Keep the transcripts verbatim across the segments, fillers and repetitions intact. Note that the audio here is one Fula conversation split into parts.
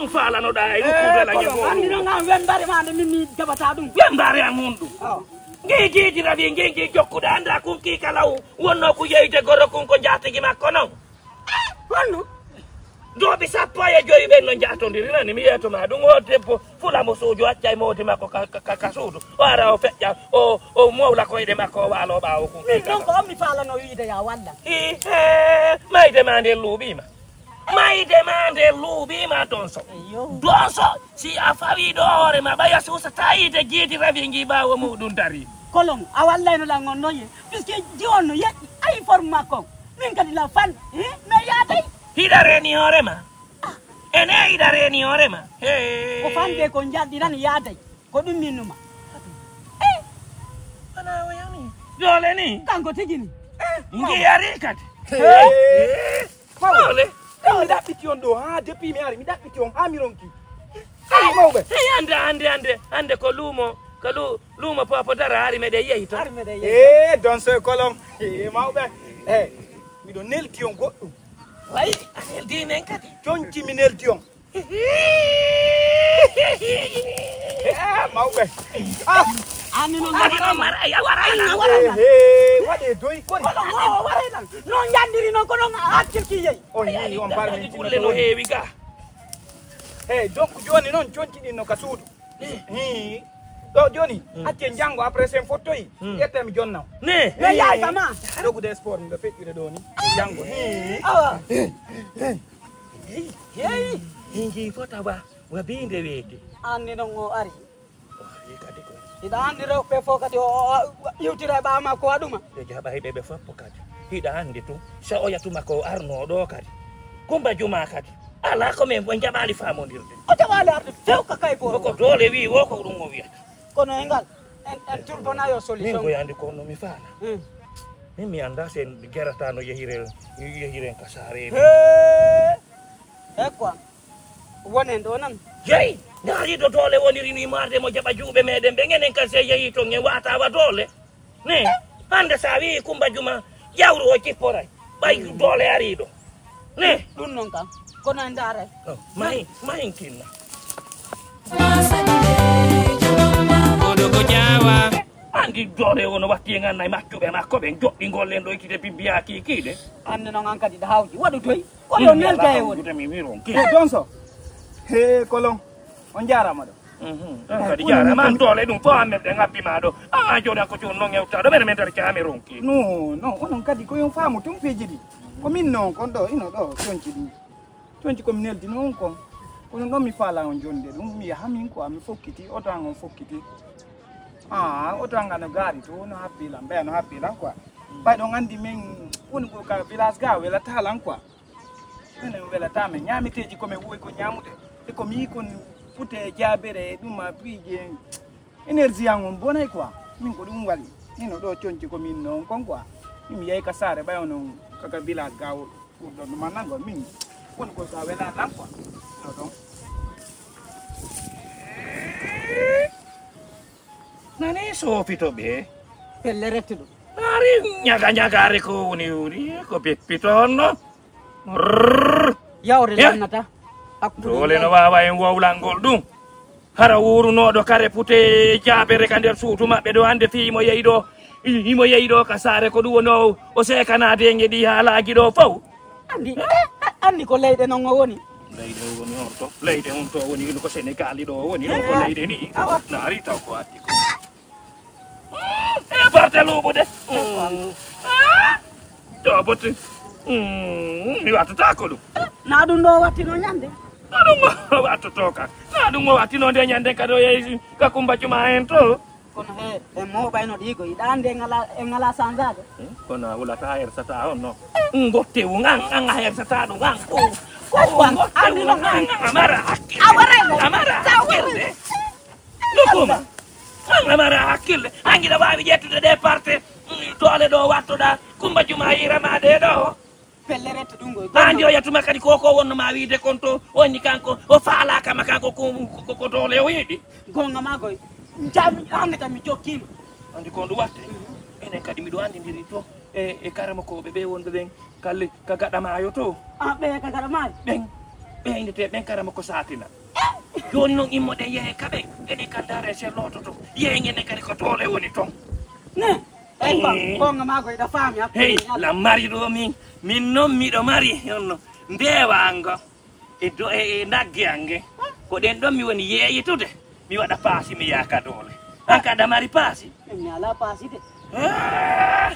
Faalanoɗaa e nokkuuji ala ñego. Anndi noon an wemmbare maa nde min mi jaɓataa ɗum. Wemmbare am honɗum? Awa. Ngii giidi rawi ngii ngii jokkuɗo anndaa kun kii kala o wonnoo ko yeyde goro kun ko njaatigi makko noon. Honno? Duuɓi sappo e joyi ɓen no njaatondiri nani mi yeeto maa ɗum o debbo fula mo suuju accay moodi makko ka, ka, ka, ka suudu. O ara o feƴƴa o, o mowla koyɗe makko o waaloo ɓaawo kun. Min ɗon ko on mi faalano wiide ya walla. Ii, hee, mayde maa nden luuɓiima. Mayde maa nde luuɓiima donso. Donso, si a fawii ɗo hoore ma ɓaya suusataa yiide jiidi rawi ngi ɓaawo muuɗum darii. Kolon a wallayno lan on noye? Puisque jiwon no yeƴƴi ayi forme makko. Min kadi la fan mi yaaday. Hiɗa reeni hoore ma? Ene hiɗa reeni hoore ma? Ko fande ko njalɗiran yaaday. Ko ɗum minnuma. Doole ni. Kanko tigi ni. Ngi yari kadi. Mawle. Mawle. Mi ɗaɓɓiti on ɗo haa depuis mi ari mi ɗaɓɓiti on haa mi ronki. Mawɓe. Ande ande ande ande ko luumo ko lu luumo popo dara ari meɗen yehi to. Ari meɗen yehi. Eh donso e kolon. Eh mawɓe. Eh miɗo neldi on goɗɗum. Way a neldi men kadi. Conci mi neldi on. Eh, mawɓe. Ah. Ani noon ani noon mara ya wara na wara na. Eh, waɗe doy kori. Kono mo wara na. Non jandiri non kono hakkilki yeyi. On yi on barmi kulle no heewi ga. Hey, donc joni noon conci ɗin no ka suudu. Hi. Ɗo joni acce janngo après sen fottoyi ƴette mi jonna. Ne ne yaay kama. Rogude sport miɗo feƴƴude ɗo ni janngo hi. Awa. Yeyi hingi fota wa wa binde weeti. Anni noon o ari. Hiɗa anndi rewɓe fof kadi o iwtira e ɓaawo makko waɗuma. Ɓe jaɓay ɓe ɓe foppo kadi. Hiɗa anndi tun so oya tuma ko arnoo ɗo kadi. Kumba Juma kadi alaa ko min on jaɓaali faamondirde. O jaɓaali arde few ka kay boro. Koko doole wi wo ko ɗum o wiyata. Kono e ngal en en turbana yo solution. Min ko yandi ko no mi faala. Min mi annda sen gerata no yehire yehiren ka saare. Hee. Ekwa. Wonen ɗo nan. Jeyi, ndaariiɗo doole woniri ni maarde mo jaɓa juuɓe meɗen ɓen enen kan sey yehi ton en waatawa doole. Ne hannde so a wi'i Kummba Juma jawru o jipporay ɓay doole ariiɗo. Ne ɗum noon kam kono en ndaaray. Mahin mahin kinna. Koɗo ko jaawa. Anndi doole o no watti en annay maccuɓe makko ɓen joɗɗingol en ɗo ittide bibbiyaa kiikiiɗe. Anndi noon an kadi ɗa hawji waɗu toy. Ko yo nelda e woni. Mi wiron ki. He donso. He kolon. On jaarama ɗo. An kadi jaarama an doole ɗum fof an meɗen abbi ma ɗo. An a jooɗa ko jooni noon ewta ɗo ɓene men nder jaami ronki. Non non onon kadi ko yon faamu tumpeeji ɗi. Ko min noon kon ɗo ino ɗo conci ɗi. Conci ko mi neldino on kon. Kono ɗon mi faala on jonde ɗum mi yaha min quoi mi fokkiti oto an on fokkiti. Ah oto an ano gaari to no habbi lan ɓeya no habbi lan quoi. Ɓay ɗon anndi min woni ko ka village ga welata lan quoi. Minen welata min ñaameteeji ko min wowi ko ñaamude e ko mi yii kon pute jaabere e ɗum ma piiji en énergie an on bonay quoi. Min ko ɗum waɗi mino ɗo conci ko min noon kon quoi. Min mi yahi ka saare ɓay onon kaka village gawol ɓurɗon ɗum annangol min woni ko sa wela lan quoi. No ɗon nani soofito ɓe pelle rettuɗo. Ari ñaga ñagare ko woni woni ko beppito honno. Yawre lannata hakkude doole no waawa en wowlangol ɗum. Hara wuurunooɗo kare pute jaabere ka nder suudu maɓɓe ɗo hannde fii imo yehi ɗo imo yehi ɗo ka saare ko ɗum woni o o seekanaade en e ɗi haalaaji ɗo fow. Anndi anndi ko leyɗe noon o woni. Leyɗe o woni on to leyɗe on to woni ino ko Senegaali ɗo woni ɗon ko leyɗe ni. Naari taw ko addi ko. E barte luuɓude. Ɗo botti. Mi wattataako ɗum. Na ɗum ɗo wattino ñande. Na ɗum o wattotoo ka. Na ɗum o wattino nde ñande kadi o yehi ka Kummba Juma en to. Kono he e mooɓayno ɗigo iɗa anndi e ngala e ngala sanzaade. Kono a wulata a hersata on no. Ngottewu ngan an a hersata ɗum an ko. Ko ngottewu ngan an a mara hakkille. A mara hakkille. Ɗum ɗum an a mara hakkille an giɗa waawi ƴettude ɗe parte doole ɗo wattoɗa Kummba Juma yirama ɗe ɗo. Pelle rette ɗum koy. An yo yatuma kadi koko wonno ma wiide kon to onni kanko o faalaka ma kanko ko doole o yiɗi. Gonga ma koy. Jami hande kam mi jokkima. Andi ko ɗum watte. Enen kadi miɗo andidiri to e e karamokoɓe ɓe wonɓe ɓen kalle ka gaɗa maayo to. An ɓe ka gaɗa maayo. Ɓen. ɓeynete ɓen karama ko satina. Jooni non immoɗen yehe ka ɓen, enen ka ndaare se loototo. Yehe ngenen kadi ko doole woni ton. Ne, ɓen ba, Eh. gonga maa ko iɗa faami, a Hey, faami. Lan mari ɗo min, min non miɗo mari, honno, ndewa an ngo, e do-, e, e nagge an nge. Ko ɗen ɗon mi woni yeeyitude, mi waɗa paasi mi yaaka doole. An ka ɗa mari paasi? Mi ala paasi de. Ah!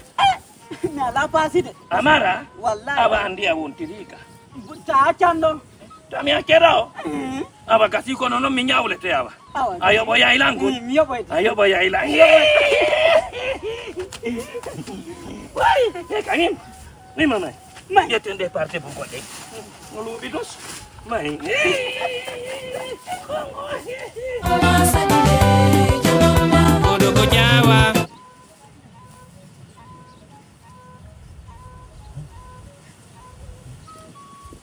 Mi ala paasi de. A mara? Wallahi. Awa andi a wontiri ka. Ta accan ɗon. To mi accata o? Mm. Awa kasi kono non mi ñawlete awa. Awa. A yoɓoyay lan gun? Mm, mi yoɓoyte. A yoɓoyay lan? Mi yoɓoyte. Way, e kañum. Ni mamay. May. Ƴetten ɗe parte bugol ɗe. No luuɓi dos. May. Koɗo ko jaawa.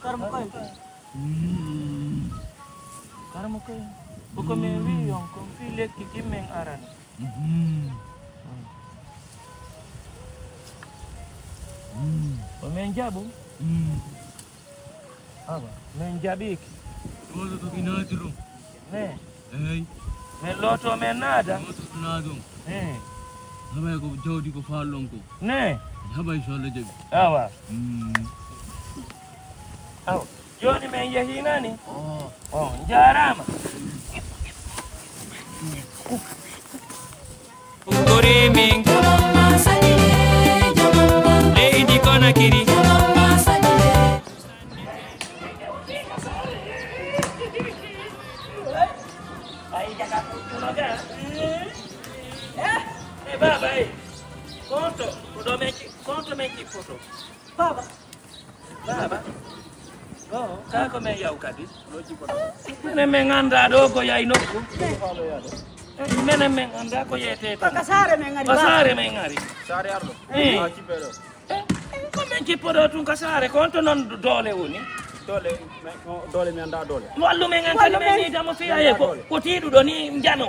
Karmo koy. Mm. Karmo koy. Ko ko min wi on kon fii lekki kin men arani. Mhm. Mm. Ko men jaɓu? Mm. Awa, men jaɓiiki. Ɗum ko inaati ɗum. Ne. Eey. Men looto men naada. Ɗum ko inaati ɗum. Eey. Haɓay ko jawdi ko faalɗon ko. Ne. Haɓay so Allah jaɓi. Awa. Mm. Awa. Jooni men yehii nani? Oh. On njaaraama. Ɓuri min. Leydi Konakiri. Ay, jaga kuttuno ga. Eh, eh, baaba, eh. Konto, ko ɗo men ci-, konto men cippoto. Baaba. Baaba. Oh, kaa ko men yaw kadi. Minen men anndaa ɗo ko yahi nokku. Eh, minen men anndaa ko yeyetee tan. Ko ka saare men ngari, Ko baaba. Saare men ngari. Saare arɗo. Eh. Ah, cippe ɗo. Eh, ko men cippoɗo tun ka saare, ko on to non doole woni? Doole, men, no, doole mi anndaa doole. Wallu men an kadi Wallu men men. Yiida mo fiya e ko, ko tiiɗuɗo ni njano.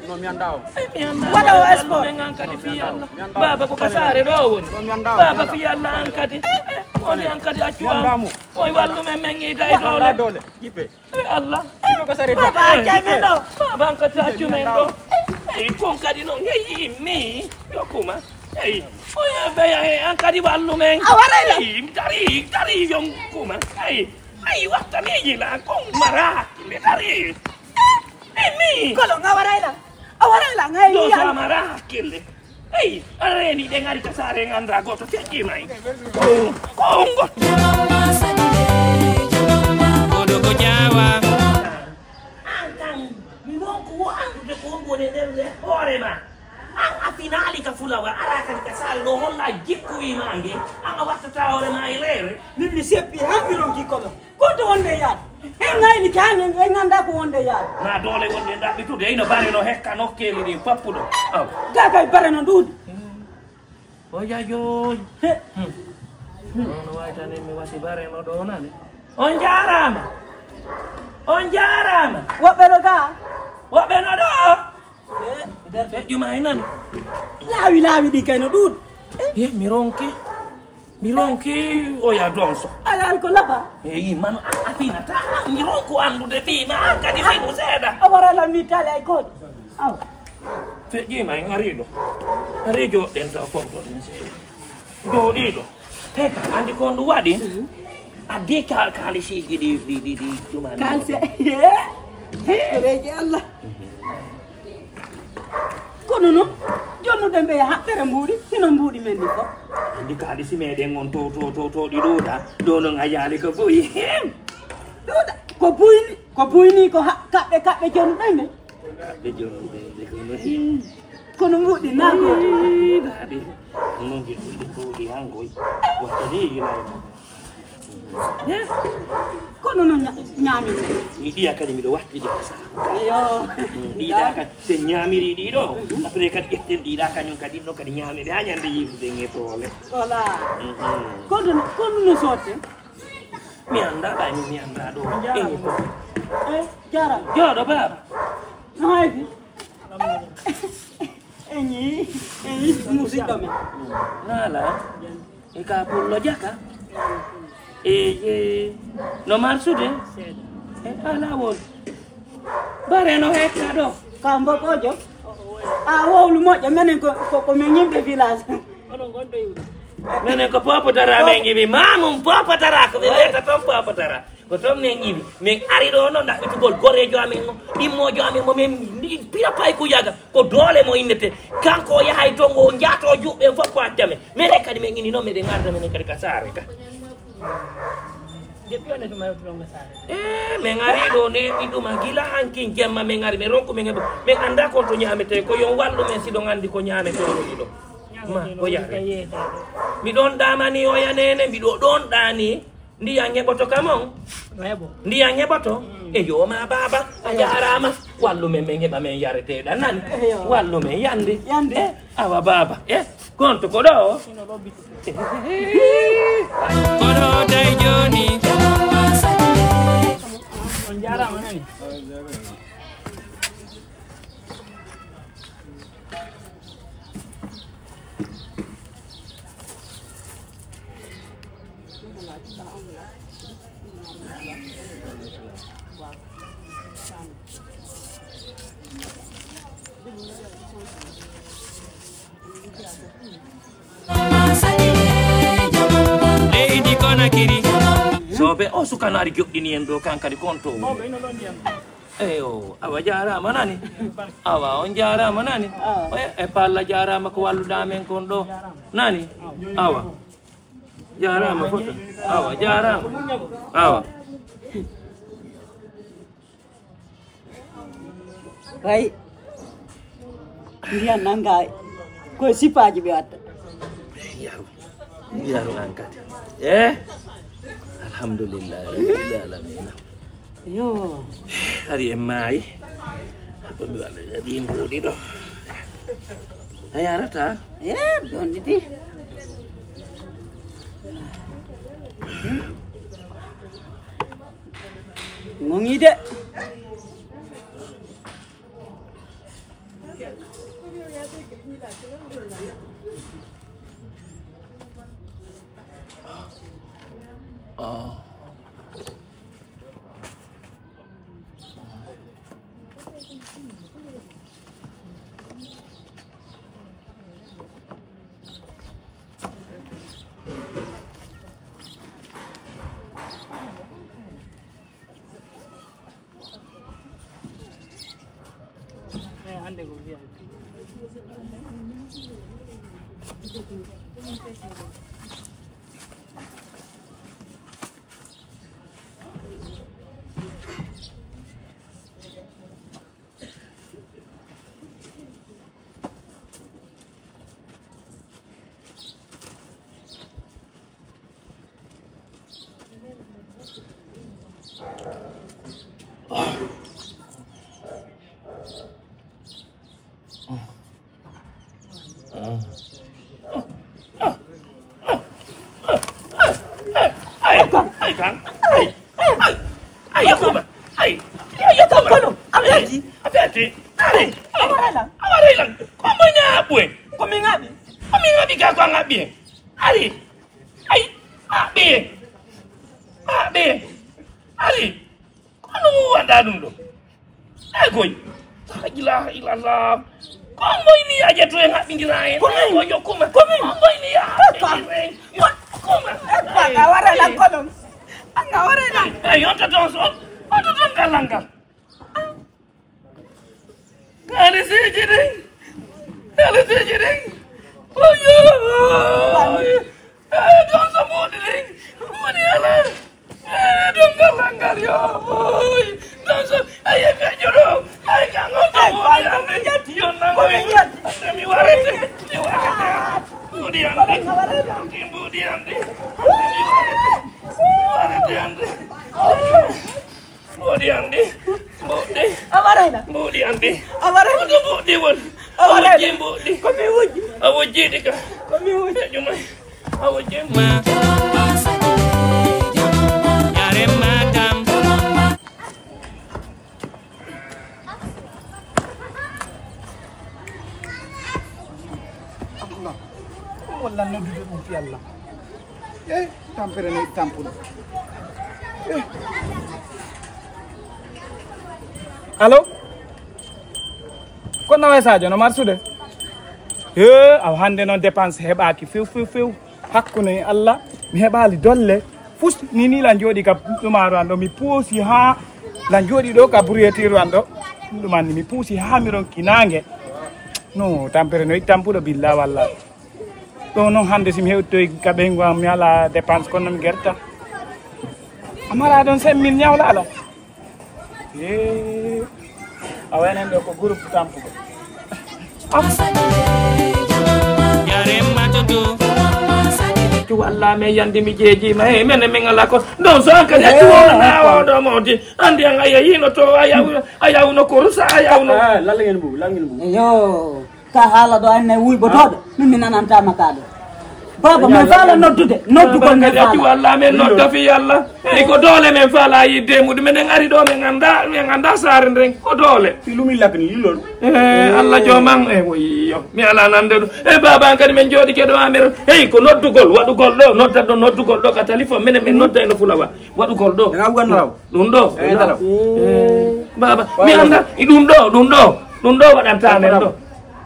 No, mi anndaa o. Eh, mi anndaa Waɗa o o, wallu sport. Men an kadi fiya Allah. Mi anndaa o. Baaba ko ka saare ɗo woni. No, mi anndaa o, mi Baaba anndaa. Fiya Allah an kadi. Eh, eh, woni an kadi accu Mi anndaa am. Mo. Oy wallu men men yiida e Waɗa doole. Doole. Jippe. Eh, Allah. Jippe ko saare Baaba, ɗo. Acca men ɗo. Baaba, an kadi accu men ɗo. Eh, kon kadi non, hey, mi, yo kuma. Hey, oy, be, eh, an kadi wallu men. A waray la. Hey, dari, dari, yon kuma. Hey, ay, watta mi yila, kon mara, mi dari. Eh, mi. Kolo, nga waray la. A waray la, nga Ɗo yila. Sa mara hakkille. Hey, a reeni ɗen ari ka saare en anndaa gooto feƴƴii may. Ko, ko on go. Koɗo ko jaawa. An kan, mi wonko wo anndude ko on woni nder, nder hoore ma. An a finaali ka fulawa, ara kadi ka saare ɗo holla jikku wi ma nge. An a wattata hoore ma e reere. Min mi seppi, han mi ronki kono. Ko to wonde yaade? En ngayni ka, en, en anndaa ko wonde yaade. Na doole wonde ndaɓɓitude, ino bare no hekka nokkeeli ɗin pappuɗo. Aw. Ga kay bare no ɗuuɗi. O jajoy. He. Hmm. Hmm. On wawi tan en mi wasi bare no ɗo nane. On jaaraama. On jaaraama. Woɓɓe no ga. Woɓɓe no ɗo. He, nder feƴƴu ma e nani. Laawi, laawi ɗi kay no ɗuuɗi. He, mi ronki. Mi ronki oya donso. Alal ko lafa. Eyi, mano a, a finata. Mi ronku anndude ɓii ma, an kadi finu seeɗa. A wara lan mi tali ay koɗi. Aw. Feƴƴiima en ariiɗo. Ari jooɗɗen taw pompoɗen seeɗa. Jooɗiiɗo. Te ka anndi ko ndu waɗi? Mhm. Addi ka, kaalisiiji ɗi, ɗi, ɗi, ɗi ɗuma ni. Kaalisi. He? He? Koreeji Allah. Kono non, jonnuɗen ɓe haɓɓere mbuuɗi, hino mbuuɗi men ni fof. Anndi kaalisi meɗen on to, to, to, to ɗi ɗuuɗa. Ɗo non a yaali ko buyi. Ɗuuɗa. Ko buyni, ko buyni ko ha-, kaɓɓe, kaɓɓe jonnuɗen ɓe. Kaɓɓe jonnuɗen ɓe kono. Kono mbuuɗi na ko. Ii, baɗi. Non ke ɗum ɗi buuɗi hangoy. Wattani yilay. Kono no ña-, ñaami. Mi ɗiya kadi miɗo wattidi ko sa. Yo. Mm, ɗiɗa kadi, sen ñaamiri ɗiɗo. Mhm. Après kadi ƴetten ɗiɗa kañum kadi no kadi ñaamiri ha ñande yiifude nge toole. Voilà. Mhm. Kono, kono no sotte? Mi annda ɓay mi, mi annda ɗo. Jaara. Eñi ko. Eh, jaara. Jooɗo baaba. No haydi? Eñi, eñi, musidɗo men. Naala. E ka pullo jaka. E, e, no marsude? Seeɗa. Alaa won. Bare no hetta ɗo. Ka mboɓojo. A wowlu moƴƴo, menen ko, ko, ko men yimɓe village. Onon ngonɗo iwde. Menen ko Popotara men iwi. Mamum Popotara, ko ɓe wiyata toon Popotara. Ko toon men iwi. Min ari ɗo noon ɗaɓɓitugol goreejo amen o, ɗimmoojo amen mo min pira pay ko yaga. Ko doole mo innete. Kanko o yahay toon o njaato juɓɓe fof ko acca men. Menen kadi men ini noon meɗen arda menen kadi ka saare ka. Depuis on est tomato ɗon ka saare. Eh, min ari ɗo neeɓi ɗuma gila hankin jemma min ari min ronku min heɓa. Min annda kon to ñaamete ko yon wallu min si ɗon anndi ko ñaamete woni ɗo. Ma ko yaare. Mi ɗon ɗaamani oya nene mbiɗo ɗon ɗaani. Ndiyan heɓoto kam on. Ndiyan heɓoto. E yo ma baaba a jaaraama. Wallu min min heɓa min yareteeɗa nani. Wallu min yandi. Yandi. Eh, awa baaba. Eh, konto ko ɗo. Kono tawi joni. On jarama nani. Leydi Konakiri. Soɓe o sukano ari joɗɗini en ɗo kan kadi konto. Eyo, awa jarama nani. Awa on jarama nani. E palla jarama ko walluɗa men kon ɗo. Nani. Awa. Jarama foto. Awa jarama. Awa. Hay ndiyan nanga koye sipaji ɓe watta. Yaru. Yaru an kadi. Eh. Alhamdulillah rabbil alamina. Yo. Hari en maayi. Ko mi waɗa ɗi mbuuɗi ɗo. A yarata. Eh, ɗon ɗiɗi. Gongi de. Ay, ay, ay, ay, ay, Yakuba, ay, ay, Yakuba, kono, a welti? A welti? Ari, ari, awa reylan, awa reylan, ko mo ñaaɓu en? Ko mi ŋaaɓi. Ko mi ŋaaɓi ka ko a ŋaaɓi en. Ari, ay, ŋaaɓi en. Ŋaaɓi en. Ari, kono mo waɗa ɗum ɗo? Ay koy. La ilaha illallah. Ko mboy ni yaaje to en haɓɓindira en. Ko min. Ko jokkuma. Ko min. Ko mboy ni yaaje to en. Ko min. Ko a wara lan ko ɗum. An a wara lan. Ay, on to ton so. On to ton galangal. Kalisiji ɗin. Kalisiji ɗin. Oyo. Ay, ɗon so moodi ɗin. Moodi ala. Ay, ɗon galangal yo. Oy. Ɗon so. Ay, feƴƴo ɗo. Ay, kan on to moodi ande. Yo nango mi. Mi warete. Mi warete. Moodi ande. Moodi ande. Mi warete. Mi warete ande. Mboɗi am ɗi. Mboɗi. A warayna. Mboɗi am ɗi. A warayna. Ko mboɗi won. A warayna. A wujji mboɗi. Ko mi wujji. A wujji ɗi ka. Ko mi wujji. Jumay. A wujji. Ma. Yare matam. Allah. Ɗum walla noddude ɗum fi Allah. Eh, tampere no tampude. Eh. Allo? Ko nawa e Sadio no marsude? He, aw hannde noon dépense heɓaaki few, few, few. Hakkunde e Allah, mi heɓaali dolle. Fus ni, ni lan jooɗi ka ɗumaru an ɗo, mi puusi haa lan jooɗi ɗo ka buriyetiru an ɗo. Ɗum anni mi puusi haa mi ronki naange. No, tampere no i tampuɗo billa walla. Ɗo noon hannde si mi hewtoy ka ɓeyngu am, mi ala dépense kono mi gerta. Amara ɗon cinq mille ñawla ala. Eh, a wayanen ɗo ko groupe tampugo. Yaremma to to. Cuwa Allah men yandi mi jeeji ma. Hey, men men ala ko. Ɗon so an ka jatti wona na o ɗo modi. Andi an a yahino to a yaw a yawno kursa a yawno. Ah, lalla ngeen bubu, lalla ngeen bubu. Yo. Ka haala ɗo anne wuyɓotooɗo, min mi nanantaama ka ɗo. Baba, min faala noddude, noddugol min faala. Walla min nodda fi Yalla. Eyi ko doole min faala yidde muɗum. Minen ari ɗo min annda, min annda saare nden, ko doole. Fi lumi lakni lilol. Eh, Allah jooman, eh, woyyo. Mi ala nande ɗum. Eh, baba, an kadi min jooɗike ɗo amen. Hey, ko noddugol, waɗugol ɗo, nodda ɗo, noddugol ɗo ka téléphone, minen min nodda eno fulawa. Waɗugol ɗo. Ɗum ɗo. Eh, baba, mi annda, ɗum ɗo, ɗum ɗo, ɗum ɗo waɗanta men ɗo.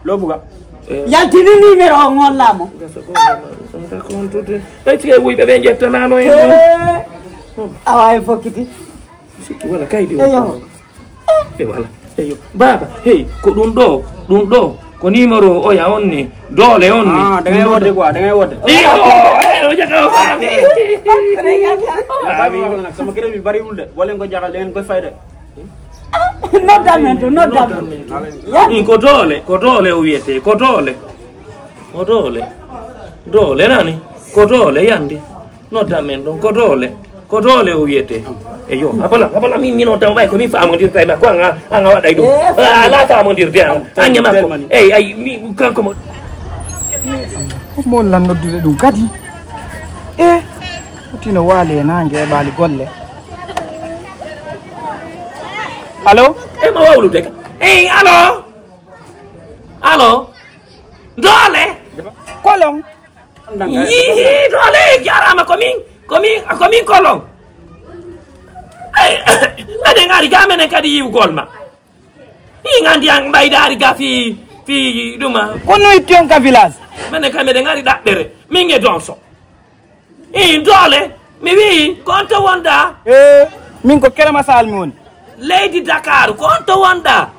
Lo buga. Yaltini numéro o ngollamo. Ɓay tigi e wuyɓe ɓe jettanano en ɗum. Awa en fokkiti. Sikki wala kaydi o. Eyo. E wala. Eyo. Baba, hey, ko ɗum ɗo, ɗum ɗo. Ko numéro oya on ni, doole on ni. Ah, da ngay wodde quoi, da ngay wodde. Iyo, eh, o jaka o faami. Baba, sama crédit bi bariwul de. Wala ko jaxal da ngeen koy fay de. Nodda men to, nodda men to. Ɗin ko doole, ko doole o wiyete, ko doole. Ko doole. Doole nani? Ko doole yandi. Nodda men ɗon, ko doole. Ko doole o wiyete. Eyo, abala, abala min ñino taw ɓay ko min faamondirta e makko an an a waɗay ɗum. Ala faamondirde an. An e makko. Ey, ay mi kanko mo. Ko mo lan noddude ɗum kadi? E tino waali e nange e ɓaali golle. Allo? E ma wawlude ka. Ey, allo? Allo? Doole? Kolon. Yihi doole jarama ko min ko min ko min kolon. Ay, aɗen ari ga menen kadi yiwgol ma. Min andi an mbayda ari ga fi fi ɗuma. Ko no itti on ka village? Menen kam eɗen ari ɗaɓɓere min e donso. I doole mi wi ko on to wonda? E min ko Kere Masal mi woni. Leydi Dakar ko on to wonda?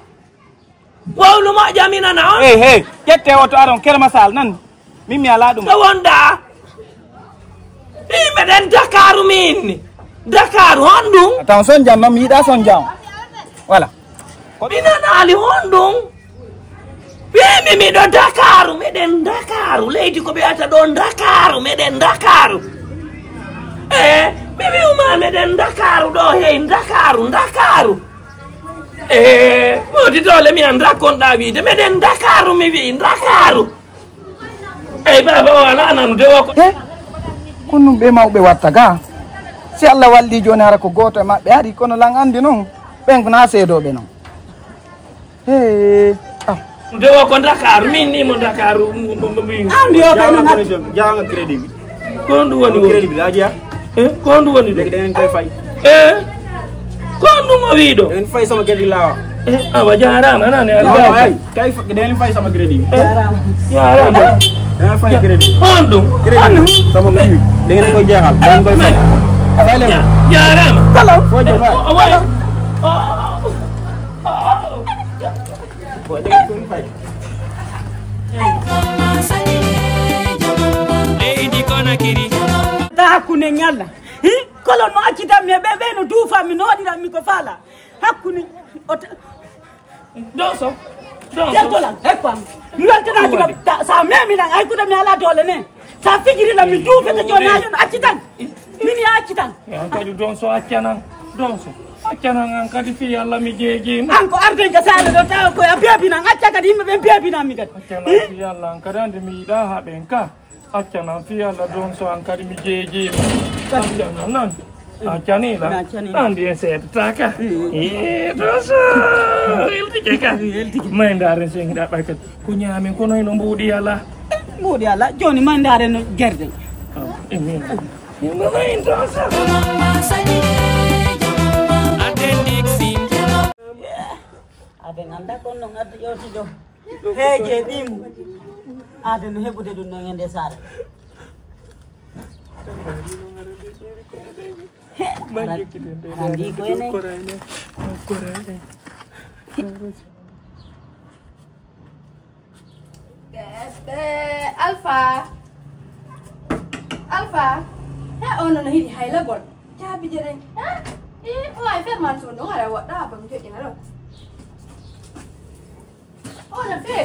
Wowlu moƴƴa mi nana on. Hey, hey, ƴette oto aron Kere Masal nan. Min mi ala ɗum. To wonda? Min meɗen Dakaru min. Dakaru honɗum? Atan son jam noon mi yiɗa son jam. Voilà. Mi nanaali honɗum? Wimi miɗo Dakaru, meɗen Dakaru. Leydi ko ɓe wiyata ɗo Dakaru, meɗen Dakaru. E mi wi'uma meɗen Dakaru ɗo hey Dakaru, Dakaru. E moodi doole mi annda konɗa wiide meɗen Dakaru mi wi'i Dakaru. Eyi baba o ala nanude o ko. He, ko ɗum ɓe mawɓe watta ga. Si Allah walli jooni hara ko gooto e maɓɓe ari kono lan anndi noon ɓen ko na seedooɓe noon. He, ah. Nde o ko Dakar min ni mo Dakar. Anndi o kay no natti. Jaanga crédit bi. Ko ɗum woni o crédit bi laaji ya. E ko ɗum woni ɗum? Léegi da ngeen koy fay. E ko ɗum o wii ɗo? Da ngeen fay sama crédit laa wax. E awa jaaraama nane a jaaraama. Kay da ngeen fay sama crédit. E jaaraama. Da ngeen fay crédit. On ɗum. Crédit sama crédit da ngeen koy jeexal da ngeen koy fay. Fay leen. Jaaraama. Kala foo jëm waay. Leydi Konakiri. Ta hakkunde ñalla. Hi, kolon no accitan mi e ɓe ɓe no duufan mi no waɗiran mi ko faala. Hakkunde o ta- Donso. Donso. Yettolan hekko am. Mi weltanaaki ɗo sa memilan ay kuda mi ala doole ne. Sa fijiri la mi duufete jooni a yon accitan. Min ya accitan. An kadi donso accanan. Donso accanan an kadi fi Allah mi jeejiima. An ko arden ka saare ɗo tawa koye a beebinan acca kadi yimɓe ɓen beebinan mi kadi. Accanan fi Allah an kadi ande mi yiɗa ha ɓen ka. Accanan fi Allah donso an kadi mi jeejiima. Accanan nan. A canila. Andi en seedata ka. Ee donso. Weltike ka. May ndaaren so en ɗaɓɓay kadi. Ko ñaamen kono eno mbuuɗi ala. Mbuuɗi ala jooni may ndaaren no gerde. Amin. Amin donso. Authentic Sim. Ɓe ngannda kon no ngaddi ƴewtido. Heeje ɗimu. Aade no heɓude ɗum ɗon e nde saare. He, aɗa anndi ko enen. Alpha. Alpha. He, on no hiɗi haylagol. Caabi je ɗen. Ha? E, o ay ferman so no hara waɗa ba mi joƴƴina ɗo. O no fe.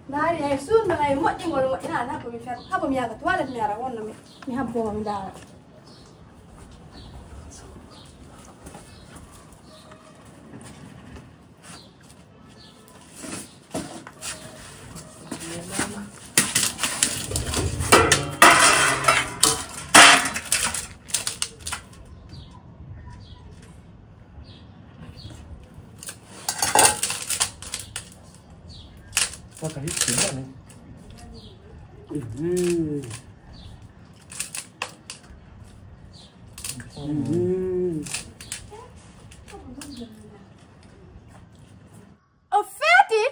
Mari ay sun no ay moƴƴingol moƴƴina na ko mi fer. Habo mi yaga toilet mi ara wonno mi. Mi habbo mi ndaara. Saka hitti mani. O feeti.